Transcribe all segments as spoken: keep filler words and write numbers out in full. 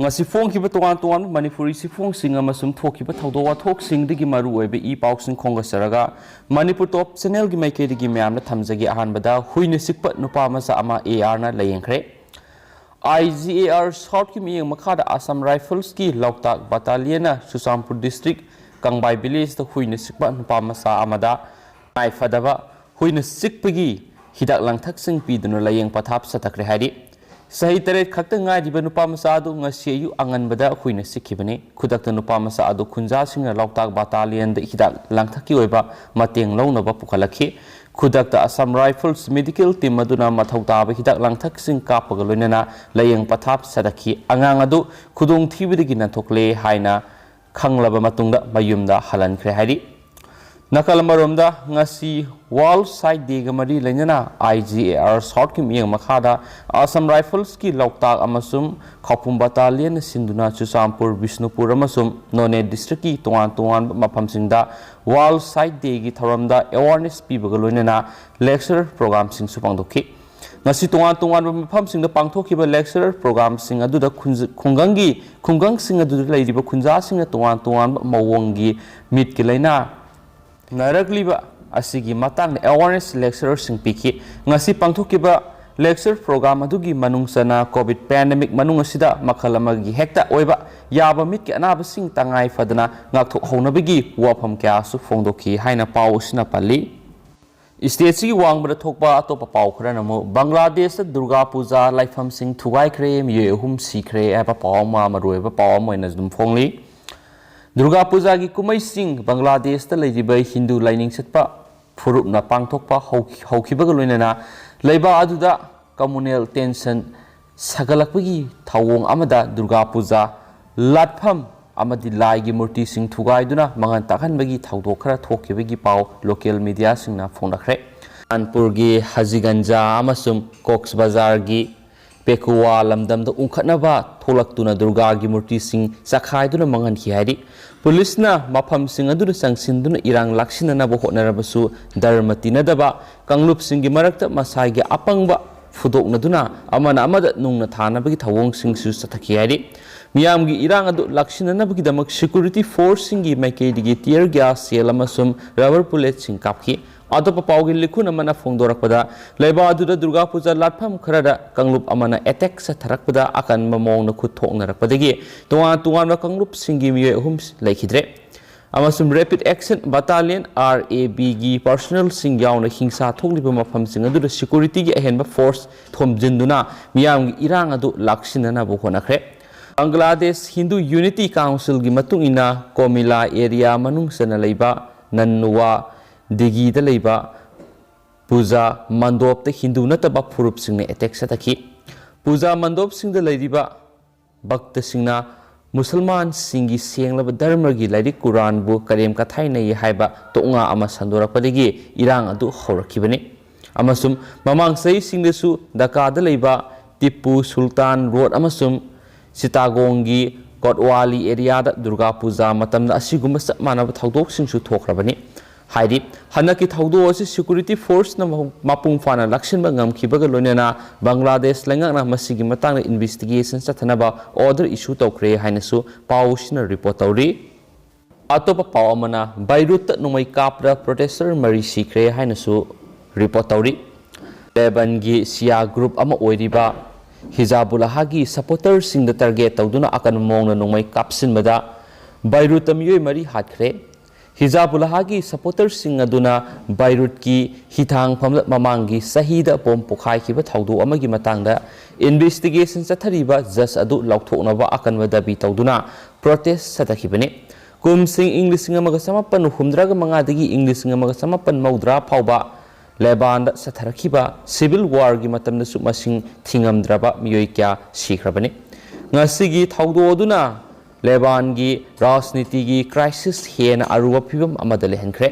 ꯉꯁꯤ ꯐꯣꯡꯈꯤꯕ ꯇꯣꯉꯥꯟ ꯇꯣꯉꯥꯟꯕ ꯃꯅꯤꯄꯨꯔꯤ ꯆꯦꯐꯣꯡꯁꯤꯡ ꯑꯃꯁꯨꯡ ꯊꯣꯛꯈꯤꯕ ꯊꯧꯗꯣꯛ ꯋꯥꯊꯣꯛꯁꯤꯡꯗꯒꯤ ꯃꯔꯨꯑꯣꯏꯕ ꯏ ꯄꯥꯎꯁꯤꯡ ꯈꯣꯝꯒꯠꯆꯔꯒ ꯃꯅꯤꯄꯨꯔ ꯇꯣꯞ ꯆꯦꯅꯦꯜꯒꯤ ꯃꯥꯏꯀꯩꯗꯒꯤ ꯃꯌꯥꯝꯗ ꯊꯝꯖꯒꯦ꯫ ꯑꯍꯥꯟꯕꯗ ꯍꯨꯏꯅ ꯆꯤꯛꯄ ꯅꯨꯄꯥ ꯃꯆꯥ ꯑꯃ ꯑꯦ ꯑꯥꯔꯅ ꯂꯥꯌꯦꯡꯈ꯭ꯔꯦ꯫ ꯑꯥꯏ ꯖꯤ ꯑꯦ ꯑꯥꯔ ꯁꯥꯎꯠꯀꯤ ꯃꯤꯠꯌꯦꯡ ꯃꯈꯥꯗ ꯑꯁꯥꯝ ꯔꯥꯏꯐꯜꯁꯀꯤ ꯂꯣꯛꯇꯥꯛ ꯕꯠꯇꯥꯂꯤꯌꯟꯅ ꯆꯨꯔꯆꯥꯟꯄꯨꯔ ꯗꯤꯁꯇ꯭ꯔꯤꯛ ꯀꯪꯕꯥꯏ ꯚꯤꯂꯦꯖꯇ ꯍꯨꯏꯅ ꯆꯤꯛꯄ ꯅꯨꯄꯥ ꯃꯆꯥ ꯑꯃꯗ ꯇꯉꯥꯏ ꯐꯗꯕ ꯍꯨꯏꯅ ꯆꯤꯛꯄꯒꯤ ꯍꯤꯗꯥꯛ ꯂꯥꯡꯊꯛꯁꯤꯡ ꯄꯤꯗꯨꯅ ꯂꯥꯌꯦꯡ ꯄꯊꯥꯞ ꯆꯠꯊꯈ꯭ꯔꯦ ꯍꯥꯏꯔꯤ꯫ ꯆꯍꯤ ꯇꯔꯦꯠ ꯈꯛꯇ ꯉꯥꯏꯔꯤꯕ ꯅꯨꯄꯥ ꯃꯆꯥ ꯑꯗꯨ ꯉꯁꯤ ꯑꯌꯨꯛ ꯑꯉꯟꯕꯗ ꯍꯨꯏꯅ ꯆꯤꯛꯈꯤꯕꯅꯤ꯫ ꯈꯨꯗꯛꯇ ꯅꯨꯄꯥ ꯃꯆꯥ ꯑꯗꯨ ꯈꯨꯟꯖꯥꯁꯤꯡꯅ ꯂꯣꯛꯇꯥꯛ ꯕꯠꯇꯥꯂꯤꯌꯟꯗ ꯍꯤꯗꯥꯛ ꯂꯥꯡꯊꯛꯀꯤ ꯑꯣꯏꯕ ꯃꯇꯦꯡ ꯂꯧꯅꯕ ꯄꯨꯈꯠꯂꯛꯈꯤ꯫ ꯈꯨꯗꯛꯇ ꯑꯁꯥꯝ ꯔꯥꯏꯐꯜꯁ ꯃꯦꯗꯤꯀꯦꯜ ꯇꯤꯝ ꯑꯗꯨꯅ ꯃꯊꯧ ꯇꯥꯕ ꯍꯤꯗꯥꯛ ꯂꯥꯡꯊꯛꯁꯤꯡ ꯀꯥꯞꯄꯒ ꯂꯣꯏꯅꯅ ꯂꯥꯌꯦꯡ ꯄꯊꯥꯞ ꯆꯠꯊꯈꯤ꯫ ꯑꯉꯥꯡ ꯑꯗꯨ ꯈꯨꯗꯣꯡꯊꯤꯕꯗꯒꯤ ꯅꯥꯟꯊꯣꯛꯂꯦ ꯍꯥꯏꯅ ꯈꯪꯂꯕ ꯃꯇꯨꯡꯗ ꯃꯌꯨꯝꯗ ꯍꯜꯍꯟꯈ꯭ꯔꯦ ꯍꯥꯏꯔꯤ꯫ ꯅꯥꯀꯜ ꯑꯃꯔꯣꯝꯗ, ꯉꯁꯤ ꯋꯥꯔꯜꯗ ꯁꯥꯏꯠ ꯗꯦꯒ ꯃꯔꯤ ꯂꯩꯅꯅ ꯑꯥꯏ ꯖꯤ ꯑꯦ ꯑꯥꯔ ꯁꯥꯎꯠꯀꯤ ꯃꯤꯠꯌꯦꯡ ꯃꯈꯥꯗ ꯑꯁꯥꯝ ꯔꯥꯏꯐꯜꯁꯀꯤ ꯂꯣꯛꯇꯥꯛ ꯑꯃꯁꯨꯡ ꯈꯧꯄꯨꯝ ꯕꯠꯇꯥꯂꯤꯌꯟꯅ ꯁꯤꯟꯗꯨꯅ ꯆꯨꯔꯆꯥꯟꯄꯨꯔ, ꯕꯤꯁꯅꯨꯄꯨꯔ ꯑꯃꯁꯨꯡ ꯅꯣꯅꯦ ꯗꯤꯁꯇ꯭ꯔꯤꯛꯀꯤ ꯇꯣꯉꯥꯟ ꯇꯣꯉꯥꯟꯕ ꯃꯐꯝꯁꯤꯡꯗ ꯋꯥꯔꯜꯗ ꯁꯥꯏꯠ ꯗꯦꯒꯤ ꯊꯧꯔꯝꯗ ꯑꯦꯋꯥꯔꯅꯦꯁ ꯄꯤꯕꯒ ꯂꯣꯏꯅꯅ ꯂꯦꯛꯆꯔ ꯄ꯭ꯔꯣꯒ꯭ꯔꯥꯝꯁꯤꯡꯁꯨ ꯄꯥꯡꯊꯣꯛꯈꯤ꯫ ꯉꯁꯤ ꯇꯣꯉꯥꯟ ꯇꯣꯉꯥꯟꯕ ꯃꯐꯝꯁꯤꯡꯗ ꯄꯥꯡꯊꯣꯛꯈꯤꯕ ꯂꯦꯛꯆꯔ ꯄ꯭ꯔꯣꯒ꯭ꯔꯥꯝꯁꯤꯡ ꯑꯗꯨꯗ ꯈꯨꯟꯖ-, ꯈꯨꯡꯒꯪꯒꯤ, ꯈꯨꯡꯒꯪꯁꯤꯡ ꯑꯗꯨꯗ ꯂꯩꯔꯤꯕ ꯈꯨꯟꯖꯥꯁꯤꯡꯅ ꯇꯣꯉꯥꯟ ꯇꯣꯉꯥꯟꯕ ꯃꯑꯣꯡꯒꯤ ꯃꯤꯠꯀꯤ ꯂꯥꯏꯅꯥ ꯅꯥꯔꯛꯂꯤꯕ ꯑꯁꯤꯒꯤ ꯃꯇꯥꯡꯗ ꯑꯦꯋꯥꯔꯅꯦꯁ ꯂꯦꯛꯆꯔꯁꯤꯡ ꯄꯤꯈꯤ꯫ ꯉꯁꯤ ꯄꯥꯡꯊꯣꯛꯈꯤꯕ ꯂꯦꯛꯆꯔ ꯄ꯭ꯔꯣꯒ꯭ꯔꯥꯝ ꯑꯗꯨꯒꯤ ꯃꯅꯨꯡ ꯆꯟꯅ ꯀꯣꯚꯤꯗ ꯄꯦꯟꯗꯦꯃꯤꯛ ꯃꯅꯨꯡ ꯑꯁꯤꯗ ꯃꯈꯜ ꯑꯃꯒꯤ ꯍꯦꯛꯇ ꯑꯣꯏꯕ ꯌꯥꯕ ꯃꯤꯠꯀꯤ ꯑꯅꯥꯕꯁꯤꯡ ꯇꯉꯥꯏ ꯐꯗꯅ ꯉꯥꯛꯊꯣꯛꯍꯧꯅꯕꯒꯤ ꯋꯥꯐꯝ ꯀꯌꯥꯁꯨ ꯐꯣꯡꯗꯣꯛꯈꯤ ꯍꯥꯏꯅ ꯄꯥꯎ ꯑꯁꯤꯅ ꯄꯜꯂꯤ꯫ ꯁ꯭ꯇꯦꯠꯁꯤꯒꯤ ꯋꯥꯡꯃꯗ ꯊꯣꯛꯄ ꯑꯇꯣꯞꯄ ꯄꯥꯎ ꯈꯔꯅ ꯑꯃꯨꯛ ꯕꯪꯒ꯭ꯂꯥꯗꯦꯁꯇ ꯗꯨꯔꯒꯥ ꯄꯨꯖꯥ ꯂꯥꯏꯐꯝꯁꯤꯡ ꯊꯨꯒꯥꯏꯈ꯭ꯔꯦ, ꯃꯤꯑꯣꯏ ꯑꯍꯨꯝ ꯁꯤꯈ꯭ꯔꯦ ꯍꯥꯏꯕ ꯄꯥꯎ ꯑꯃ ꯃꯔꯨꯑꯣꯏꯕ ꯄꯥꯎ ꯑꯃ ꯑꯣꯏꯅ ꯑꯗꯨꯝ ꯐꯣꯡꯂꯤ꯫ ꯗꯨꯔꯒꯥ ꯄꯨꯖꯥꯒꯤ ꯀꯨꯝꯍꯩꯁꯤꯡ ꯕꯪꯒ꯭ꯂꯥꯗꯦꯁꯇ ꯂꯩꯔꯤꯕ ꯍꯤꯟꯗꯨ ꯂꯥꯏꯅꯤꯡ ꯆꯠꯄ ꯐꯨꯔꯨꯞꯅ ꯄꯥꯡꯊꯣꯛꯄ ꯍꯧꯈꯤ-, ꯍꯧꯈꯤꯕꯒ ꯂꯣꯏꯅꯅ ꯂꯩꯕꯥꯛ ꯑꯗꯨꯗ ꯀꯝꯃꯨꯅꯦꯜ ꯇꯦꯟꯁꯟ ꯁꯥꯒꯠꯂꯛꯄꯒꯤ ꯊꯧꯑꯣꯡ ꯑꯃꯗ ꯗꯨꯔꯒꯥ ꯄꯨꯖꯥ ꯂꯥꯠꯐꯝ ꯑꯃꯗꯤ ꯂꯥꯏꯒꯤ ꯃꯨꯔꯇꯤꯁꯤꯡ ꯊꯨꯒꯥꯏꯗꯨꯅ ꯃꯥꯡꯍꯟ ꯇꯥꯛꯍꯟꯕꯒꯤ ꯊꯧꯗꯣꯛ ꯈꯔ ꯊꯣꯛꯈꯤꯕꯒꯤ ꯄꯥꯎ ꯂꯣꯀꯦꯜ ꯃꯤꯗꯤꯌꯥꯁꯤꯡꯅ ꯐꯣꯡꯅꯈ꯭ꯔꯦ꯫ ꯀꯥꯟꯄꯨꯔꯒꯤ ꯍꯖꯤꯒꯟꯖꯥ ꯑꯃꯁꯨꯡ ꯀꯣꯛꯁ ꯕꯖꯥꯔꯒꯤ ꯄꯦꯀꯨꯋꯥ ꯂꯝꯗꯝꯗ ꯎꯪꯈꯠꯅꯕ ꯊꯣꯛꯂꯛꯇꯨꯅ ꯗꯨꯔꯒꯥꯒꯤ ꯃꯨꯔꯇꯤꯁꯤꯡ ꯆꯈꯥꯏꯗꯨꯅ ꯃꯥꯡꯍꯟꯈꯤ ꯍꯥꯏꯔꯤ꯫ ꯄꯨꯂꯤꯁꯅ ꯃꯐꯝꯁꯤꯡ ꯑꯗꯨꯗ ꯆꯪꯁꯤꯟꯗꯨꯅ ꯏꯔꯥꯡ ꯂꯥꯛꯁꯤꯟꯅꯅꯕ ꯍꯣꯠꯅꯔꯕꯁꯨ ꯙꯔꯃ ꯇꯤꯟꯅꯗꯕ ꯀꯥꯡꯂꯨꯞꯁꯤꯡꯒꯤ ꯃꯔꯛꯇ ꯃꯁꯥꯒꯤ ꯑꯄꯪꯕ ꯐꯨꯗꯣꯛꯅꯗꯨꯅ ꯑꯃꯅ ꯑꯃꯗ ꯅꯨꯡꯅ ꯊꯥꯅꯕꯒꯤ ꯊꯧꯑꯣꯡꯁꯤꯡꯁꯨ ꯆꯠꯊꯈꯤ ꯍꯥꯏꯔꯤ꯫ ꯃꯤꯌꯥꯝꯒꯤ ꯏꯔꯥꯡ ꯑꯗꯨ ꯂꯥꯛꯁꯤꯟꯅꯅꯕꯒꯤꯗꯃꯛ security forceꯁꯤꯡꯒꯤ ꯃꯥꯏꯀꯩꯗꯒꯤ tear gas shell ꯑꯃꯁꯨꯡ rubber bulletꯁꯤꯡ ꯀꯥꯞꯈꯤ꯫ ꯑꯇꯣꯞꯄ ꯄꯥꯎꯒꯤ ꯂꯤꯈꯨꯟ ꯑꯃꯅ ꯐꯣꯡꯗꯣꯔꯛꯄꯗ, ꯂꯩꯕꯥꯛ ꯑꯗꯨꯗ ꯗꯨꯔꯒꯥ ꯄꯨꯖꯥ ꯂꯥꯠꯐꯝ ꯈꯔꯗ ꯀꯥꯡꯂꯨꯞ ꯑꯃꯅ attack ꯆꯠꯊꯔꯛꯄꯗ ꯑꯀꯟꯕ ꯃꯑꯣꯡꯗ ꯈꯨꯠ ꯊꯣꯛꯅꯔꯛꯄꯗꯒꯤ ꯇꯣꯉꯥꯟ ꯇꯣꯉꯥꯟꯕ ꯀꯥꯡꯂꯨꯞꯁꯤꯡꯒꯤ ꯃꯤꯑꯣꯏ ꯑꯍꯨꯝ ꯂꯩꯈꯤꯗ꯭ꯔꯦ꯫ ꯑꯃꯁꯨꯡ Rapid Action Battalion, RABꯒꯤ personnelꯁꯤꯡ ꯌꯥꯎꯅ ꯍꯤꯡꯁꯥ ꯊꯣꯛꯂꯤꯕ ꯃꯐꯝꯁꯤꯡ ꯑꯗꯨꯗ securityꯒꯤ ꯑꯍꯦꯟꯕ force ꯊꯣꯝꯖꯤꯟꯗꯨꯅ ꯃꯤꯌꯥꯝꯒꯤ ꯏꯔꯥꯡ ꯑꯗꯨ ꯂꯥꯛꯁꯤꯟꯅꯅꯕ ꯍꯣꯠꯅꯈ꯭ꯔꯦ꯫ ꯕꯪꯒ꯭ꯂꯥꯗꯦꯁ Hindu Unity Councilꯒꯤ ꯃꯇꯨꯡ ꯏꯟꯅ, ꯀꯣꯃꯤꯂꯥ area ꯃꯅꯨꯡ ꯆꯟꯅ ꯂꯩꯕ ꯅꯟꯅꯨꯋꯥ ꯗꯤꯒꯤꯗ ꯂꯩꯕ ꯄꯨꯖꯥ ꯃꯟꯗꯣꯞꯇ ꯍꯤꯟꯗꯨ ꯅꯠꯇꯕ ꯐꯨꯔꯨꯞꯁꯤꯡꯅ attack ꯆꯠꯊꯈꯤ꯫ ꯄꯨꯖꯥ ꯃꯟꯗꯣꯞꯁꯤꯡꯗ ꯂꯩꯔꯤꯕ ꯚꯛꯇꯁꯤꯡꯅ ꯃꯨꯁꯜꯃꯥꯟꯁꯤꯡꯒꯤ ꯁꯦꯡꯂꯕ ꯙꯔꯃꯒꯤ ꯂꯥꯏꯔꯤꯛ ꯀꯨꯔꯥꯟꯕꯨ ꯀꯔꯦꯝ ꯀꯊꯥꯏꯅꯩ ꯍꯥꯏꯕ ꯇꯣꯛꯉꯥ ꯑꯃ ꯁꯟꯗꯣꯔꯛꯄꯗꯒꯤ ꯏꯔꯥꯡ ꯑꯗꯨ ꯍꯧꯔꯛꯈꯤꯕꯅꯤ꯫ ꯑꯃꯁꯨꯡ ꯃꯃꯥꯡ ꯆꯍꯤꯁꯤꯡꯗꯁꯨ ꯙꯥꯀꯥꯗ ꯂꯩꯕ ꯇꯤꯄꯨ ꯁꯨꯜꯇꯥꯟ ꯔꯣꯗ ꯑꯃꯁꯨꯡ ꯆꯤꯇꯥꯒꯣꯡꯒꯤ ꯀꯣꯠꯋꯥꯂꯤ areaꯗ ꯗꯨꯔꯒꯥ ꯄꯨꯖꯥ ꯃꯇꯝꯗ ꯑꯁꯤꯒꯨꯝꯕ ꯆꯞ ꯃꯥꯟꯅꯕ ꯊꯧꯗꯣꯛꯁꯤꯡꯁꯨ ꯊꯣꯛꯈ꯭ꯔꯕꯅꯤ꯫ ꯍꯥꯏꯔꯤ꯫ ꯍꯟꯗꯛꯀꯤ ꯊꯧꯗꯣꯛ ꯑꯁꯤ security forceꯅ ꯃꯄꯨꯡ ꯐꯥꯅ ꯂꯥꯛꯁꯤꯟꯕ ꯉꯝꯈꯤꯕꯒ ꯂꯣꯏꯅꯅ ꯕꯪꯒ꯭ꯂꯥꯗꯦꯁ ꯂꯩꯉꯥꯛꯅ ꯃꯁꯤꯒꯤ ꯃꯇꯥꯡꯗ investigation ꯆꯠꯊꯅꯕ order issue ꯇꯧꯈ꯭ꯔꯦ ꯍꯥꯏꯅꯁꯨ ꯄꯥꯎꯁꯤꯅ report ꯇꯧꯔꯤ꯫ ꯑꯇꯣꯞꯄ ꯄꯥꯎ ꯑꯃꯅ, ꯕꯩꯔꯨꯠꯇ ꯅꯣꯡꯃꯩ ꯀꯥꯞꯄꯗ protester ꯃꯔꯤ ꯁꯤꯈ꯭ꯔꯦ ꯍꯥꯏꯅꯁꯨ report ꯇꯧꯔꯤ꯫ ꯂꯦꯕꯟꯒꯤ ꯁꯤꯌꯥ group ꯑꯃ ꯑꯣꯏꯔꯤꯕ ꯍꯤꯖꯥꯕꯨꯜꯂꯥꯍꯒꯤ supporterꯁꯤꯡꯗ target ꯇꯧꯗꯨꯅ ꯑꯀꯟꯕ ꯃꯑꯣꯡꯗ ꯅꯣꯡꯃꯩ ꯀꯥꯞꯁꯤꯟꯕꯗ ꯕꯩꯔꯨꯠꯇ ꯃꯤꯑꯣꯏ ꯃꯔꯤ ꯍꯥꯠꯈ꯭ꯔꯦ꯫ ꯍꯤꯖꯥꯕꯨꯜꯂꯥꯍꯒꯤ supporterꯁꯤꯡ ꯑꯗꯨꯅ ꯕꯩꯔꯨꯠꯀꯤ ꯍꯤꯊꯥꯡꯐꯝꯗ ꯃꯃꯥꯡꯒꯤ ꯆꯍꯤꯗ bomb ꯄꯣꯈꯥꯏꯈꯤꯕ ꯊꯧꯗꯣꯛ ꯑꯃꯒꯤ ꯃꯇꯥꯡꯗ investigation ꯆꯠꯊꯔꯤꯕ judge ꯑꯗꯨ ꯂꯥꯎꯊꯣꯛꯅꯕ ꯑꯀꯟꯕ ꯗꯥꯕꯤ ꯇꯧꯗꯨꯅ protest ꯆꯠꯊꯈꯤꯕꯅꯤ꯫ ꯀꯨꯝꯁꯤꯡ ꯏꯪ ꯂꯤꯁꯤꯡ ꯑꯃꯒ ꯆꯃꯥꯄꯟ ꯍꯨꯝꯗ꯭ꯔꯥꯒ ꯃꯉꯥꯗꯒꯤ ꯏꯪ ꯂꯤꯁꯤꯡ ꯑꯃꯒ ꯆꯃꯥꯄꯟ ꯃꯧꯗ꯭ꯔꯥ ꯐꯥꯎꯕ ꯂꯦꯕꯥꯟꯗ ꯆꯠꯊꯔꯛꯈꯤꯕ civil warꯒꯤ ꯃꯇꯝꯗꯁꯨ ꯃꯁꯤꯡ ꯊꯤꯉꯝꯗ꯭ꯔꯕ ꯃꯤꯑꯣꯏ ꯀꯌꯥ ꯁꯤꯈ꯭ꯔꯕꯅꯤ꯫ ꯉꯁꯤꯒꯤ ꯊꯧꯗꯣꯛ ꯑꯗꯨꯅ ꯂꯦꯕꯥꯟꯒꯤ ꯔꯥꯖꯅꯤꯇꯤꯒꯤ crisis ꯍꯦꯟꯅ ꯑꯔꯨꯕ ꯐꯤꯕꯝ ꯑꯃꯗ ꯂꯩꯍꯟꯈ꯭ꯔꯦ꯫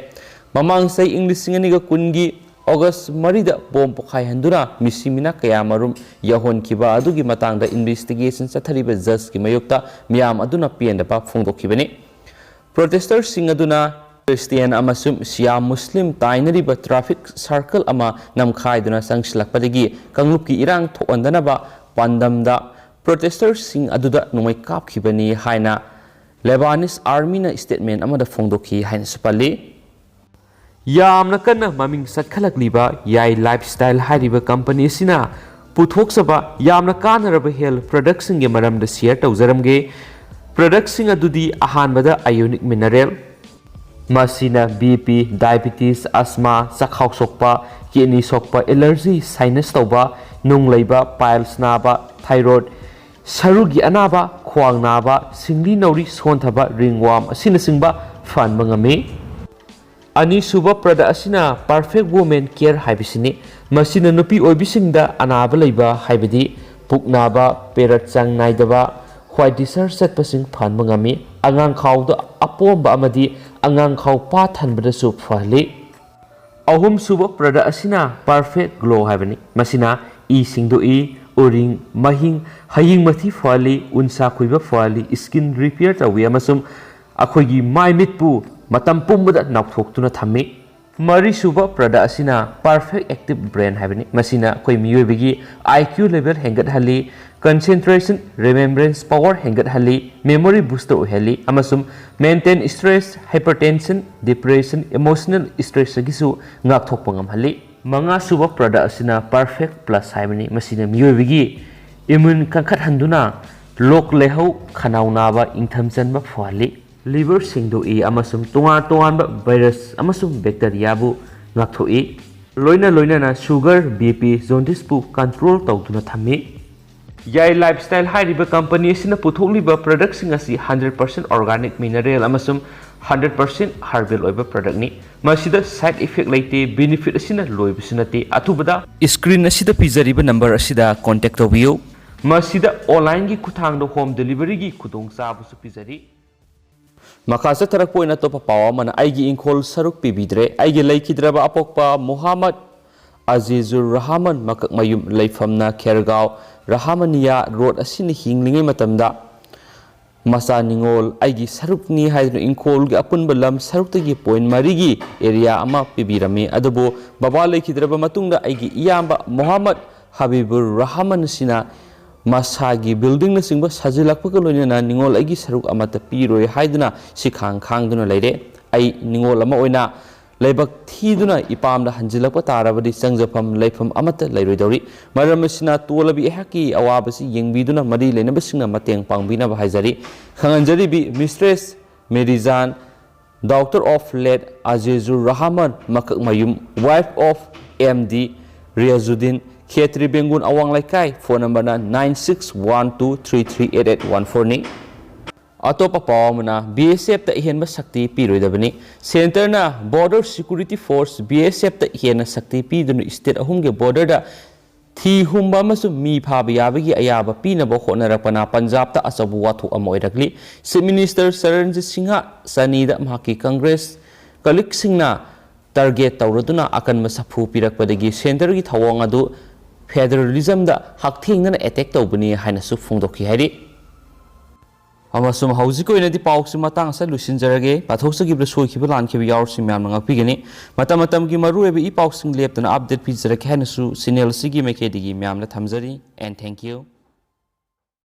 ꯃꯃꯥꯡ ꯆꯍꯤ ꯏꯪ ꯂꯤꯁꯤꯡ ꯑꯅꯤꯒ ꯀꯨꯟꯒꯤ August ꯃꯔꯤꯗ bomb ꯄꯣꯈꯥꯏꯍꯟꯗꯨꯅ ꯃꯤꯁꯤ ꯃꯤꯅꯥ ꯀꯌꯥ ꯃꯔꯨꯝ ꯌꯥꯎꯍꯟꯈꯤꯕ ꯑꯗꯨꯒꯤ ꯃꯇꯥꯡꯗ investigation ꯆꯠꯊꯔꯤꯕ judgeꯀꯤ ꯃꯥꯌꯣꯛꯇ ꯃꯤꯌꯥꯝ ꯑꯗꯨꯅ ꯄꯦꯟꯗꯕ ꯐꯣꯡꯗꯣꯛꯈꯤꯕꯅꯤ꯫ Protesterꯁꯤꯡ ꯑꯗꯨꯅ ꯈ꯭ꯔꯤꯁꯇꯤꯌꯥꯟ ꯑꯃꯁꯨꯡ ꯁꯤꯌꯥ ꯃꯨꯁꯂꯤꯝ ꯇꯥꯏꯅꯔꯤꯕ ꯇ꯭ꯔꯥꯐꯤꯛ ꯁꯔꯀꯜ ꯑꯃ ꯅꯝꯈꯥꯏꯗꯨꯅ ꯆꯪꯁꯤꯜꯂꯛꯄꯗꯒꯤ ꯀꯥꯡꯂꯨꯞꯀꯤ ꯏꯔꯥꯡ ꯊꯣꯛꯍꯟꯗꯅꯕ ꯄꯥꯟꯗꯝꯗ ꯄ꯭ꯔꯣꯇꯦꯁꯇꯔꯁꯤꯡ ꯑꯗꯨꯗ ꯅꯣꯡꯃꯩ ꯀꯥꯞꯈꯤꯕꯅꯤ ꯍꯥꯏꯅ ꯂꯦꯕꯥꯅꯤꯁ ꯑꯥꯔꯃꯤꯅ ꯁ꯭ꯇꯦꯠꯃꯦꯟ ꯑꯃꯗ ꯐꯣꯡꯗꯣꯛꯈꯤ ꯍꯥꯏꯅꯁꯨ ꯄꯜꯂꯤ꯫ ꯌꯥꯝꯅ ꯀꯟꯅ ꯃꯃꯤꯡ ꯆꯠꯈꯠꯂꯛꯂꯤꯕ ꯌꯥꯏ ꯂꯥꯏꯐꯁ꯭ꯇꯥꯏꯜ ꯍꯥꯏꯔꯤꯕ ꯀꯝꯄꯅꯤ ꯑꯁꯤꯅ ꯄꯨꯊꯣꯛꯆꯕ ꯌꯥꯝꯅ ꯀꯥꯟꯅꯔꯕ ꯍꯦꯜꯊ ꯄ꯭ꯔꯗꯛꯁꯤꯡꯒꯤ ꯃꯔꯝꯗ ꯁꯤꯌꯔ ꯇꯧꯖꯔꯝꯒꯦ꯫ ꯄ꯭ꯔꯗꯛꯁꯤꯡ ꯑꯗꯨꯗꯤ ꯑꯍꯥꯟꯕꯗ ꯑꯥꯏꯑꯣꯅꯤꯛ ꯃꯤꯅꯔꯦꯜ, ꯃꯁꯤꯅ ꯕꯤ ꯄꯤ, ꯗꯥꯏꯕꯤꯇꯤꯁ, ꯑꯁꯃꯥ, ꯆꯈꯥꯎ ꯁꯣꯛꯄ, ꯀꯤꯗꯅꯤ ꯁꯣꯛꯄ, ꯑꯦꯂꯔꯖꯤ, ꯁꯥꯏꯅꯁ ꯇꯧꯕ, ꯅꯨꯡ ꯂꯩꯕ, ꯄꯥꯏꯜꯁ ꯅꯥꯕ, ꯊꯥꯏꯔꯣꯏꯗ, ꯁꯔꯨꯒꯤ ꯑꯅꯥꯕ, ꯈ꯭ꯋꯥꯡ ꯅꯥꯕ, ꯁꯤꯡꯂꯤ ꯅꯥꯎꯔꯤ ꯁꯣꯟꯊꯕ, ꯔꯤꯡꯋꯥꯝ ꯑꯁꯤꯅꯆꯤꯡꯕ ꯐꯍꯟꯕ ꯉꯝꯃꯤ꯫ ꯑꯅꯤꯁꯨꯕ ꯄ꯭ꯔꯗꯛ ꯑꯁꯤꯅ ꯄꯔꯐꯦꯛ ꯋꯨꯃꯦꯟ ꯀꯦꯌꯔ ꯍꯥꯏꯕꯁꯤꯅꯤ꯫ ꯃꯁꯤꯅ ꯅꯨꯄꯤ ꯑꯣꯏꯕꯤꯁꯤꯡꯗ ꯑꯅꯥꯕ ꯂꯩꯕ, ꯍꯥꯏꯕꯗꯤ ꯄꯨꯛ ꯅꯥꯕ, ꯄꯦꯔꯠ ꯆꯥꯡ ꯅꯥꯏꯗꯕ, ꯋꯥꯏꯠ ꯗꯤꯁꯆꯥꯔꯖ ꯆꯠꯄꯁꯤꯡ ꯐꯍꯟꯕ ꯉꯝꯃꯤ꯫ ꯑꯉꯥꯡ ꯈꯥꯎꯗ ꯑꯄꯣꯝꯕ ꯑꯃꯗꯤ ꯑꯉꯥꯡ ꯈꯥꯎ ꯄꯥꯊꯟꯕꯗꯁꯨ ꯐꯍꯜꯂꯤ꯫ ꯑꯍꯨꯝꯁꯨꯕ ꯄ꯭ꯔꯗꯛ ꯑꯁꯤꯅ ꯄꯔꯐꯦꯛ ꯒ꯭ꯂꯣ ꯍꯥꯏꯕꯅꯤ꯫ ꯃꯁꯤꯅ ꯏ ꯁꯦꯡꯗꯣꯛꯏ, ꯎꯔꯤꯡ, ꯃꯍꯤꯡ, ꯍꯌꯤꯡ ꯃꯊꯤ ꯐꯍꯜꯂꯤ, ꯎꯟꯁꯥ ꯈꯣꯏꯕ ꯐꯍꯜꯂꯤ, ꯁ꯭ꯀꯤꯟ ꯔꯤꯄꯤꯌꯔ ꯇꯧꯏ ꯑꯃꯁꯨꯡ ꯑꯩꯈꯣꯏꯒꯤ ꯃꯥꯏ ꯃꯤꯠꯄꯨ ꯃꯇꯝ ꯄꯨꯝꯕꯗ ꯅꯧꯊꯣꯛꯇꯨꯅ ꯊꯝꯃꯤ꯫ ꯃꯔꯤꯁꯨꯕ ꯄ꯭ꯔꯗꯛ ꯑꯁꯤꯅ ꯄꯔꯐꯦꯛ ꯑꯦꯛꯇꯤꯚ ꯕ꯭ꯔꯦꯟ ꯍꯥꯏꯕꯅꯤ꯫ ꯃꯁꯤꯅ ꯑꯩꯈꯣꯏ ꯃꯤꯑꯣꯏꯕꯒꯤ ꯑꯥꯏ ꯀ꯭ꯌꯨ ꯂꯦꯚꯦꯜ ꯍꯦꯟꯒꯠꯍꯜꯂꯤ, ꯀꯟꯁꯦꯟꯇ꯭ꯔꯦꯁꯟ, ꯔꯤꯃꯦꯝꯕ꯭ꯔꯦꯟꯁ ꯄꯋꯔ ꯍꯦꯟꯒꯠꯍꯜꯂꯤ, ꯃꯦꯃꯣꯔꯤ ꯕꯨꯁꯇꯔ ꯑꯣꯏꯍꯜꯂꯤ ꯑꯃꯁꯨꯡ maintain stress, hypertension, depression, emotional ꯁ꯭ꯇ꯭ꯔꯦꯁꯇꯒꯤꯁꯨ ꯉꯥꯛꯊꯣꯛꯄ ꯉꯝꯍꯜꯂꯤ꯫ ꯃꯉꯥꯁꯨꯕ ꯄ꯭ꯔꯗꯛ ꯑꯁꯤꯅ ꯄꯔꯐꯦꯛ ꯄ꯭ꯂꯁ ꯍꯥꯏꯕꯅꯤ꯫ ꯃꯁꯤꯅ ꯃꯤꯑꯣꯏꯕꯒꯤ ꯏꯃ꯭ꯌꯨꯟ ꯀꯟꯈꯠꯍꯟꯗꯨꯅ ꯂꯣꯛ ꯂꯥꯏꯍꯧ, ꯈꯅꯥꯎ ꯅꯥꯕ, ꯏꯪꯊꯝ ꯆꯟꯕ ꯐꯍꯜꯂꯤ꯫ ꯂꯤꯚꯔ ꯁꯦꯡꯗꯣꯛꯏ ꯑꯃꯁꯨꯡ ꯇꯣꯉꯥꯟ ꯇꯣꯉꯥꯟꯕ ꯚꯥꯏꯔꯁ ꯑꯃꯁꯨꯡ ꯕꯦꯛꯇꯔꯤꯌꯥꯕꯨ ꯉꯥꯛꯊꯣꯛꯏ꯫ ꯂꯣꯏꯅ ꯂꯣꯏꯅꯅ ꯁꯨꯒꯔ, ꯕꯤ ꯄꯤ, ꯖꯣꯟꯗꯤꯁꯄꯨ ꯀꯟꯇ꯭ꯔꯣꯜ ꯇꯧꯗꯨꯅ ꯊꯝꯃꯤ꯫ ꯌꯥꯏ ꯂꯥꯏꯐꯁ꯭ꯇꯥꯏꯜ ꯍꯥꯏꯔꯤꯕ ꯀꯝꯄꯅꯤ ꯑꯁꯤꯅ ꯄꯨꯊꯣꯛꯂꯤꯕ ꯄ꯭ꯔꯗꯛꯁꯤꯡ ꯑꯁꯤ ꯍꯟꯗ꯭ꯔꯦꯠ ꯄꯥꯔꯁꯦꯟ ꯑꯣꯔꯒꯥꯅꯤꯛ ꯃꯤꯅꯔꯦꯜ ꯑꯃꯁꯨꯡ ꯍꯟꯗ꯭ꯔꯦꯠ ꯄꯥꯔꯁꯦꯟ ꯍꯔꯕꯦꯜ ꯑꯣꯏꯕ ꯄ꯭ꯔꯗꯛꯅꯤ꯫ ꯃꯁꯤꯗ ꯁꯥꯏꯗ ꯏꯐꯦꯛ ꯂꯩꯇꯦ, ꯕꯦꯅꯤꯐꯤꯠ ꯑꯁꯤꯅ ꯂꯣꯏꯕꯁꯨ ꯅꯠꯇꯦ꯫ ꯑꯊꯨꯕꯗ ꯁ꯭ꯀ꯭ꯔꯤꯟ ꯑꯁꯤꯗ ꯄꯤꯖꯔꯤꯕ ꯅꯝꯕꯔ ꯑꯁꯤꯗ ꯀꯣꯟꯇꯦꯛ ꯇꯧꯕꯤꯌꯨ꯫ ꯃꯁꯤꯗ ꯑꯣꯟꯂꯥꯏꯟꯒꯤ ꯈꯨꯠꯊꯥꯡꯗ ꯍꯣꯝ ꯗꯦꯂꯤꯚꯔꯤꯒꯤ ꯈꯨꯗꯣꯡꯆꯥꯕꯁꯨ ꯄꯤꯖꯔꯤ꯫ ꯃꯈꯥ ꯆꯠꯊꯔꯛꯄ ꯑꯣꯏꯅ ꯑꯇꯣꯞꯄ ꯄꯥꯎ ꯑꯃꯅ ꯑꯩꯒꯤ ꯏꯪꯈꯣꯜ ꯁꯔꯨꯛ ꯄꯤꯕꯤꯗ꯭ꯔꯦ꯫ ꯑꯩꯒꯤ ꯂꯩꯈꯤꯗ꯭ꯔꯕ ꯑꯄꯣꯛꯄ ꯃꯨꯍꯝꯃꯗ ꯑꯖꯤꯖꯨꯔ ꯔꯍꯃꯟ ꯃꯀꯛꯃꯌꯨꯝ ꯂꯩꯐꯝꯅ ꯈꯦꯔꯒꯥꯎ ꯔꯍꯃꯅꯤꯌꯥ ꯔꯣꯗ ꯑꯁꯤꯅ ꯍꯤꯡꯂꯤꯉꯩ ꯃꯇꯝꯗ ꯃꯆꯥ ꯅꯤꯉꯣꯜ ꯑꯩꯒꯤ ꯁꯔꯨꯛꯅꯤ ꯍꯥꯏꯗꯨꯅ ꯏꯪꯈꯣꯜꯒꯤ ꯑꯄꯨꯟꯕ ꯂꯝ ꯁꯔꯨꯛꯇꯒꯤ ꯄꯣꯏꯟ ꯃꯔꯤꯒꯤ ꯑꯦꯔꯤꯌꯥ ꯑꯃ ꯄꯤꯕꯤꯔꯝꯃꯤ꯫ ꯑꯗꯨꯕꯨ ꯕꯕꯥ ꯂꯩꯈꯤꯗ꯭ꯔꯕ ꯃꯇꯨꯡꯗ ꯑꯩꯒꯤ ꯏꯌꯥꯝꯕ ꯃꯣꯍꯥꯃꯗ ꯍꯕꯤꯕꯨꯔ ꯔꯍꯃꯟ ꯑꯁꯤꯅ ꯃꯁꯥꯒꯤ ꯕꯤꯜꯗꯤꯡꯅꯆꯤꯡꯕ ꯁꯥꯖꯤꯜꯂꯛꯄꯒ ꯂꯣꯏꯅꯅ ꯅꯤꯉꯣꯜ ꯑꯩꯒꯤ ꯁꯔꯨꯛ ꯑꯃꯠꯇ ꯄꯤꯔꯣꯏ ꯍꯥꯏꯗꯨꯅ ꯁꯤꯈꯥꯡ ꯈꯥꯡꯗꯨꯅ ꯂꯩꯔꯦ꯫ ꯑꯩ ꯅꯤꯉꯣꯜ ꯑꯃ ꯑꯣꯏꯅ ꯂꯥꯏꯕꯛ ꯊꯤꯗꯨꯅ ꯏꯄꯥꯝꯗ ꯍꯟꯖꯤꯜꯂꯛꯄ ꯇꯥꯔꯕꯗꯤ ꯆꯪꯖꯐꯝ ꯂꯩꯐꯝ ꯑꯃꯠꯇ ꯂꯩꯔꯣꯏꯗꯧꯔꯤ꯫ ꯃꯔꯝ ꯑꯁꯤꯅ ꯇꯣꯜꯂꯕꯤ ꯑꯩꯍꯥꯛꯀꯤ ꯑꯋꯥꯕꯁꯤ ꯌꯦꯡꯕꯤꯗꯨꯅ ꯃꯔꯤ ꯂꯩꯅꯕꯁꯤꯡꯅ ꯃꯇꯦꯡ ꯄꯥꯡꯕꯤꯅꯕ ꯍꯥꯏꯖꯔꯤ꯫ ꯈꯪꯍꯟꯖꯔꯤꯕꯤ Mistress ꯃꯦꯔꯤꯖꯥꯟ, daughter of late ꯑꯖꯦꯖꯨꯔ Rahman ꯃꯀꯛꯃꯌꯨꯝ, wife of M D Riyazuddin, ꯈꯦꯇ꯭ꯔꯤ ꯕꯦꯡꯒꯨꯟ ꯑꯋꯥꯡ ꯂꯩꯀꯥꯏ, phone numberꯅ nine six one two three three eight eight one fourꯅꯤ꯫ ꯑꯇꯣꯞꯄ ꯄꯥꯎ ꯑꯃꯅ, BSFꯇ ꯑꯍꯦꯟꯕ ꯁꯛꯇꯤ ꯄꯤꯔꯣꯏꯗꯕꯅꯤ꯫ ꯁꯦꯟꯇꯔꯅ Border Security Force, BSFꯇ ꯍꯦꯟꯅ ꯁꯛꯇꯤ ꯄꯤꯗꯨꯅ state ꯑꯍꯨꯝꯒꯤ borderꯗ ꯊꯤ ꯍꯨꯝꯕ ꯑꯃꯁꯨꯡ ꯃꯤ ꯐꯥꯕ ꯌꯥꯕꯒꯤ ꯑꯌꯥꯕ ꯄꯤꯅꯕ ꯍꯣꯠꯅꯔꯛꯄꯅ ꯄꯟꯖꯥꯕꯇ ꯑꯆꯧꯕ ꯋꯥꯊꯣꯛ ꯑꯃ ꯑꯣꯏꯔꯛꯂꯤ꯫ Chief Minister ꯆꯔꯟꯖꯤꯠ ꯁꯤꯡꯍ ꯆꯅꯤꯗ ꯃꯍꯥꯛꯀꯤ Congress colleagueꯁꯤꯡꯅ target ꯇꯧꯔꯗꯨꯅ ꯑꯀꯟꯕ ꯁꯥꯐꯨ ꯄꯤꯔꯛꯄꯗꯒꯤ ꯁꯦꯟꯇꯔꯒꯤ ꯊꯧꯑꯣꯡ ꯑꯗꯨ federalismꯗ ꯍꯛꯊꯦꯡꯅꯅ attack ꯇꯧꯕꯅꯤ ꯍꯥꯏꯅꯁꯨ ꯐꯣꯡꯗꯣꯛꯈꯤ ꯍꯥꯏꯔꯤ꯫ ꯑꯃꯁꯨꯡ ꯍꯧꯖꯤꯛꯀꯤ ꯑꯣꯏꯅꯗꯤ ꯄꯥꯎꯁꯤ ꯃꯇꯥꯡ ꯑꯁꯤꯗ ꯂꯣꯏꯁꯤꯟꯖꯔꯒꯦ꯫ ꯄꯥꯊꯣꯛꯆꯈꯤꯕꯗ ꯁꯣꯏꯈꯤꯕ ꯂꯥꯟꯈꯤꯕ ꯌꯥꯎꯔꯁꯨ ꯃꯌꯥꯝꯅ ꯉꯥꯛꯄꯤꯒꯅꯤ꯫ ꯃꯇꯝ ꯃꯇꯝꯒꯤ ꯃꯔꯨꯑꯣꯏꯕ ꯏ ꯄꯥꯎꯁꯤꯡ ꯂꯦꯞꯇꯅ update ꯄꯤꯖꯔꯛꯀꯦ ꯍꯥꯏꯅꯁꯨ channel ꯑꯁꯤꯒꯤ ꯃꯥꯏꯀꯩꯗꯒꯤ ꯃꯌꯥꯝꯗ ꯊꯝꯖꯔꯤ꯫ And thank you.